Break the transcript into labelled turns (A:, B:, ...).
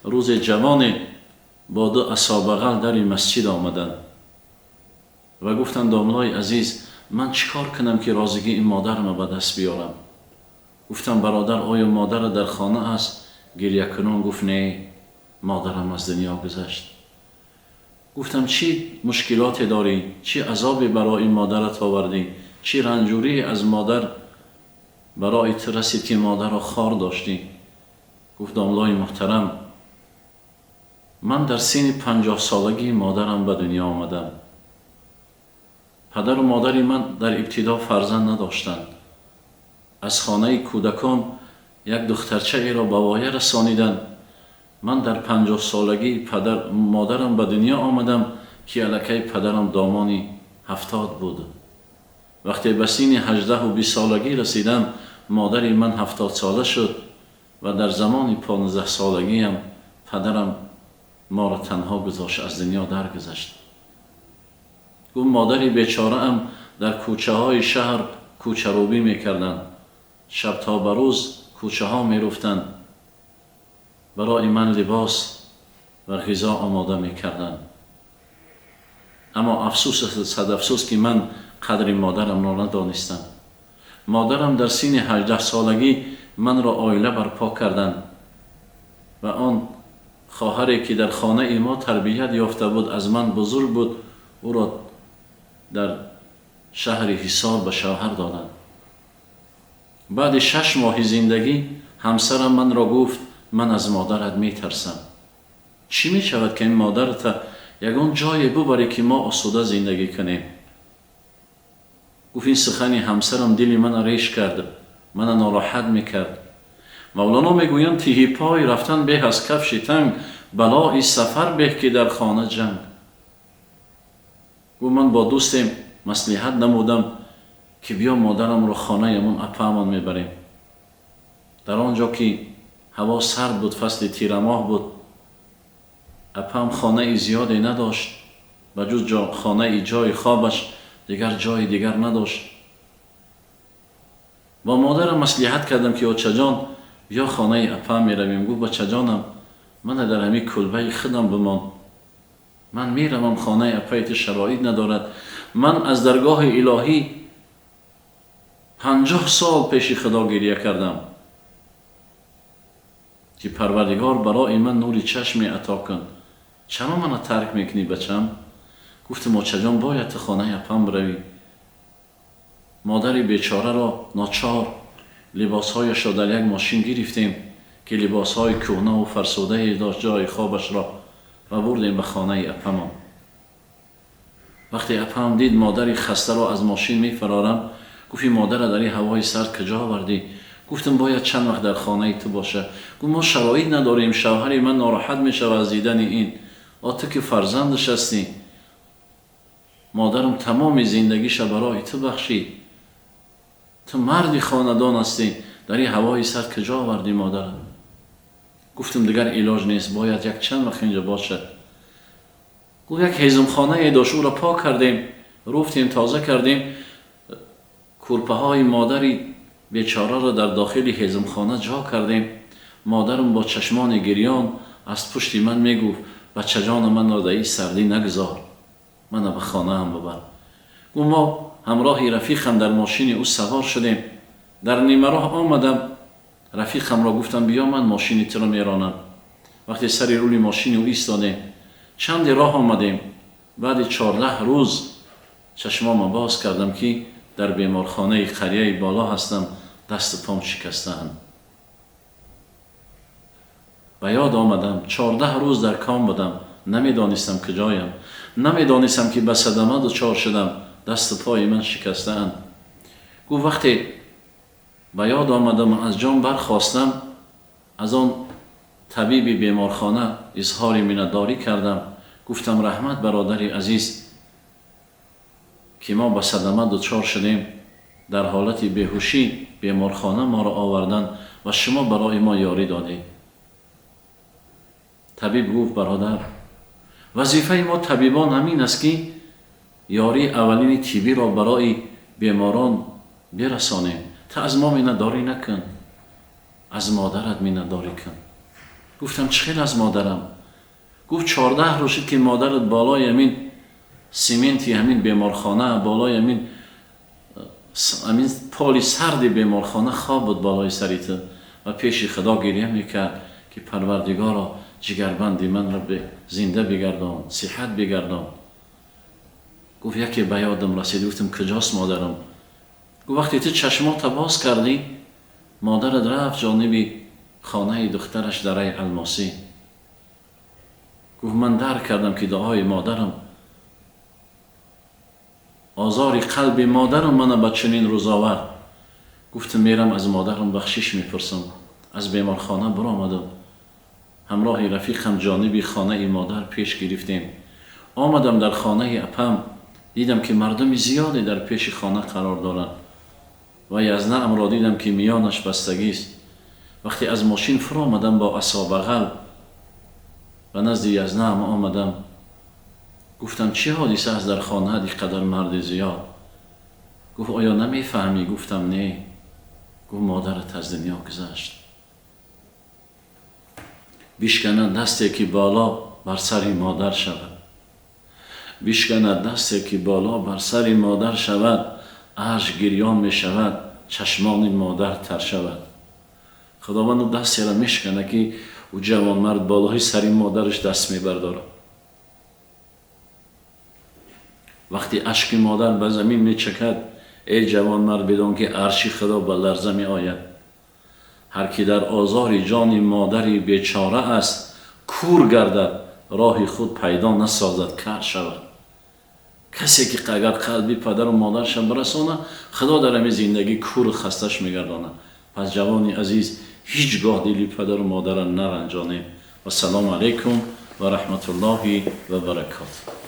A: Рӯзе ҷавоне бо ду асобағал дари масҷид омаданд ва гуфтанд: домлои азиз, ман чӣ кор кунам, ки розигии модарамро ба даст биёрам? Гуфтам: бародар, оё модарат дар хона аст? Гирякунон гуфт: не, модарам аз дунё гузашт. Гуфтам: чӣ мушкилоте дорӣ, чӣ азобе барои модарат овардӣ, чӣ ранҷурӣ аз модар барои ту расид, ки модарро хор доштӣ? Гуфт: домлои муҳтарам, ман дар синни 50-солагии модарам ба дунё омадам. Падару модари ман дар ибтидо фарзанд надоштанд. Аз хонаи кӯдакон як духтарчаеро ба воя расониданд. Ман дар 50-солагии падар модарам ба дунё омадам, ки аллакай падарам домони 70 буд. Вақте ба синни 18-у 20-солагӣ расидам, модари ман 70-сола шуд ва дар замони 15-солагиам падарам моро танҳо гузошт, аз дунё даргузашт. Гуфт: модари бечораам дар кӯчаҳои шаҳр кӯчарӯбӣ мекарданд, шаб то ба рӯз кӯчаҳо меруфтанд, барои ман либос ва ғизо омода мекарданд. Аммо афсӯс, сад афсӯс, ки ман қадри модарамро надонистам. Модарам дар синни 18-солагӣ манро оила барпо карданд ва он хоҳаре, ки дар хонаи мо тарбият ёфта буд, аз ман бузург буд, ӯро дар шаҳри Ҳисор ба шавҳар доданд. Баъди 6 моҳи зиндагӣ ҳамсарам манро гуфт: ман аз модарат метарсам. Чӣ мешавад, ки ин модарата ягон ҷое бубарӣ, ки мо осуда зиндагӣ кунем? Гуфт: ин сухани ҳамсарам дили мана реш кард, мана нороҳат мекард. Мавлоно мегӯянд: тиҳи пой рафтан беҳ аз кафши танг, балои сафар беҳ, ки дар хона ҷанг. Гуфт: ман бо дӯстем маслиҳат намудам, ки биё, модарамро хонаямон апаамон мебарем. Дар он ҷо ки ҳаво сард буд, фасли тирамоҳ буд, апаам хонаи зиёде надошт, ба ҷуз хонаи ҷои хобаш дигар ҷои дигар надошт. Бо модарам маслиҳат кардам, ки очаҷон, биё, хонаи апаам меравем. Гуфт: бачаҷонам, мана дар ҳамин кулбаи худам бимон, ман меравам хонаи апаи ту, шароит надорад. Ман аз даргоҳи илоҳӣ 50 сол пеши Худо гиря кардам, ки Парвардигор, барои ман нури чашме ато кун. Чаро мана тарк мекунӣ, бачам? Гуфтам: очаҷон, бояд ту хонаи апам биравӣ. Модари бечораро ночор либосҳояшро дар як мошин гирифтем, ки либосҳои кӯҳнаву фарсудае дошт, ҷои хобашро, ва бурдем ба хонаи апамон. Вақте апаам дид модари хастаро аз мошин мефарорам, гуфт: ин модара дар ин ҳавои сард куҷо овардӣ? Гуфтам: бояд чанд вақт дар хонаи ту боша. Гуфт: мо шароит надорем, шавҳари ман нороҳат мешавад аз дидани ин. О, ту ки фарзандаш ҳастӣ, модарам тамоми зиндагиша барои ту бахшид, ту марди хонадон ҳастӣ, дар ин ҳавои сард куҷо овардӣ модара? Гуфтам: дигар илоҷ нест, бояд як чанд вақт инҷо бошад. Гуфт: як ҳезумхонае дошт, ӯро пок кардем, руфтем, тоза кардем, кӯрпаҳои модари бечораро дар дохили ҳезумхона ҷо кардем. Модарам бо чашмони гирён аз пушти ман мегуфт: бачаҷона, манро дар ин сардӣ нагузор, мана ба хонаам бибар. Гуфт: мо ҳамроҳи рафиқам дар мошини ӯ савор шудем. Дар нимароҳ омадам, рафиқамро гуфтам: биё, ман мошини туро меронам. Вақте сари рули мошини ӯ истодем, чанде роҳ омадем, баъди 14 рӯз чашмома боз кардам, ки дар беморхонаи қарияи боло ҳастам, дасту пом шикастаанд. Ба ёд омадам, 14 рӯз дар ком будам, намедонистам куҷоям, намедонистам, ки ба садама дучор шудам, дасту пои ман шикастаанд. Гуфт: вақте ба ёд омадам, аз ҷон бархостам, аз он табиби беморхона изҳори миннатдорӣ кардам. Гуфтам: раҳмат, бародари азиз, ки мо ба садама дучор шудем, дар ҳолати беҳушӣ беморхона моро оварданд ва шумо барои мо ёрӣ додед. Табиб гуфт: бародар, вазифаи мо табибон ҳамин аст, ки ёрии аввалини тиббиро барои беморон бирасонем. Ту аз мо миннатдорӣ накун, аз модарат миннатдорӣ кун. Гуфтам чӣ хел аз модарам? Гуфт 14 рӯз шуд ки модарат болои ҳамин сименти ҳамин беморхона, болои ҳамин поли сарди беморхона хоб буд болои сари ту ва пеши Худо гиря мекард ки Парвардигоро, ҷигарбанди манро зинда бигардон, сиҳат бигардон. Гуфт яке ба ёдам расид. Гуфтам куҷост модарам? Гуфт вақте ту чашмота боз кардӣ, модарат рафт ҷониби хонаи духтараш дараи Алмосӣ. Гуфт ман дарк кардам ки дуои модарам, озори қалби модарам мана ба чунин рӯз овард. Гуфтам мерам аз модарам бахшиш мепурсам. Аз беморхона баромадам, ҳамроҳи рафиқам ҷониби хонаи модар пеш гирифтем. Омадам дар хонаи апам, дидам ки мардуми зиёде дар пеши хона қарор доранд ва язнаамро дидам ки миёнаш бастагист. Вақте аз мошин фуромадам бо асо бағал ба назди язнаам омадам. Гуфтам чӣ ҳодиса аст дар хонаат ин қадар марди зиёд? Гуфт оё намефаҳмӣ? Гуфтам не. Гуфт модарат аз дунё гузашт. Бишканад дасте ки боло бар сари модар шавад, бишканад дасте ки боло бар сари модар шавад, ашк гирён мешавад, чашмони модар тар шавад. Худованд ӯ дастеро мешканад ки ӯ ҷавонмард болои сари модараш даст мебардорад. Вақте ашки модар ба замин мечакад, эй ҷавонмард, бидон ки арши Худо ба ларза меояд. Ҳар ки дар озори ҷони модари бечора аст, кур гардад, роҳи худ пайдо насозад, кар шавад. Касе ки агар қалби падару модарша бирасонад, Худо дар ҳамин зиндагӣ куру хасташ мегардонад. Пас ҷавони азиз, ҳеҷ гоҳ дили падару модара наранҷонем. Вассалому алайкум ва раҳматуллоҳи ва баракотуҳ.